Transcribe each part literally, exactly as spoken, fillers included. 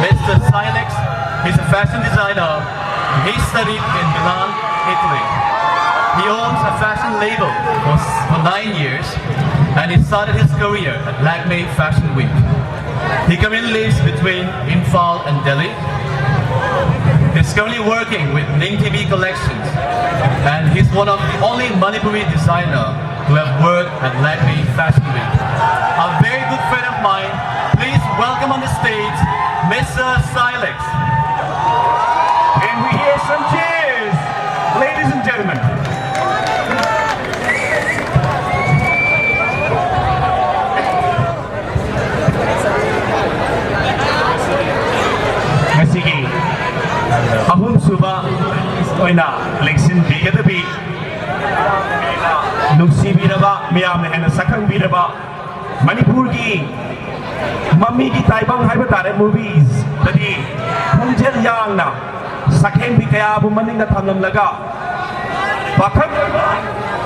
Mister Silex, he's a fashion designer. He studied in Milan, Italy. He owns a fashion label for, for nine years, and he started his career at Lakme Fashion Week. He currently lives between Imphal and Delhi. He's currently working with Ning T V Collections, and he's one of the only Manipuri designer who have worked at Lakme Fashion Week. A very good friend of mine, please welcome on the stage, Mister Silex. Can we hear some cheers, ladies and gentlemen? ꯉꯁꯤꯒꯤ ꯑꯍꯨꯝꯁꯨꯕ ꯑꯣꯏꯅ ꯂꯦꯡꯁꯤꯟꯕꯤꯒꯗꯕꯤ, ꯅꯨꯡꯁꯤꯕꯤꯔꯕ, ꯃꯤꯌꯥꯝꯅ ꯍꯦꯟꯅ ꯁꯛꯈꯪꯕꯤꯔꯕ ꯃꯅꯤꯄꯨꯔꯒꯤ ꯃꯃꯤꯒꯤ ꯇꯥꯏꯕꯪ ꯍꯥꯏꯕ ꯇꯥꯔꯦ, ꯃꯨꯚꯤꯁꯇꯗꯤ ꯈꯣꯡꯖꯦꯜ ꯌꯥꯡꯅ ꯁꯛꯍꯦꯟꯕꯤ ꯀꯌꯥꯕꯨ ꯃꯅꯤꯡꯗ ꯊꯝꯂꯝꯂꯒ ꯄꯥꯈꯪ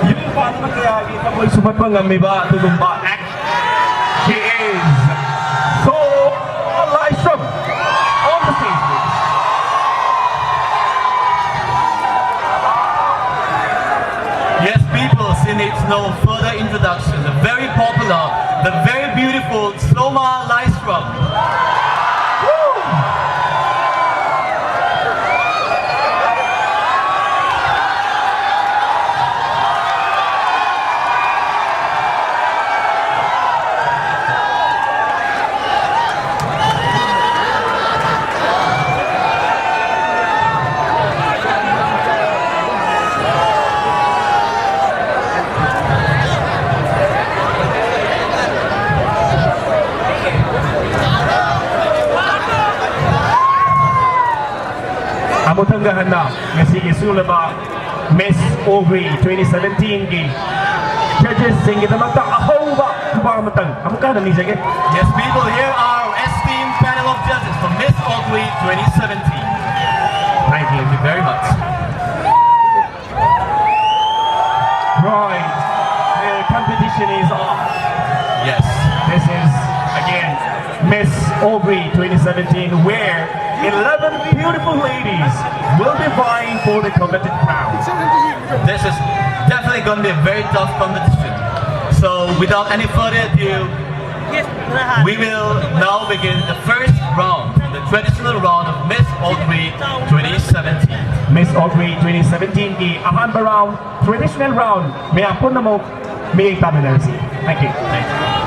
ꯌꯨꯝ ꯄꯥꯟꯕ ꯀꯌꯥꯒꯤ ꯊꯃꯣꯏ ꯁꯨꯝꯍꯠꯄ ꯉꯝꯃꯤꯕ ꯑꯗꯨꯒꯨꯝꯕ act. She is Soma Laishram on the stage, please. Yes, people, she needs no further introduction. The very popular, the very beautiful Soma Laishram. ꯑꯃꯨꯛꯊꯪꯒ ꯍꯟꯅ ꯉꯁꯤꯒꯤ ꯁꯤꯒꯨꯝꯂꯕ Miss Ogri twenty seventeenꯒꯤ judgesꯁꯤꯡꯒꯤꯗꯃꯛꯇ ꯑꯍꯧꯕ ꯈꯨꯕꯥꯛ ꯑꯃꯇꯪ ꯑꯃꯨꯛꯀ ꯍꯟꯅ ꯅꯤꯖꯒꯦ꯫ Yes, people, here are our esteemed panel of judges for Miss Ogri twenty seventeen. Thank you. Thank you very much. Right, the competition is on. Yes. This is, again, Miss Audrey twenty seventeen, where eleven beautiful ladies will be vying for the coveted crown. This is definitely going to be a very tough competition. So without any further ado, we will now begin the first round, the traditional round of Miss Audrey twenty seventeen. Miss Audrey twenty seventeen ꯒꯤ ꯑꯍꯥꯟꯕ round, traditional round, ꯃꯌꯥꯝ ꯄꯨꯝꯅꯃꯛ ꯃꯤꯠꯌꯦꯡ ꯇꯥꯃꯤꯟꯅꯔꯁꯤ꯫ Thank you.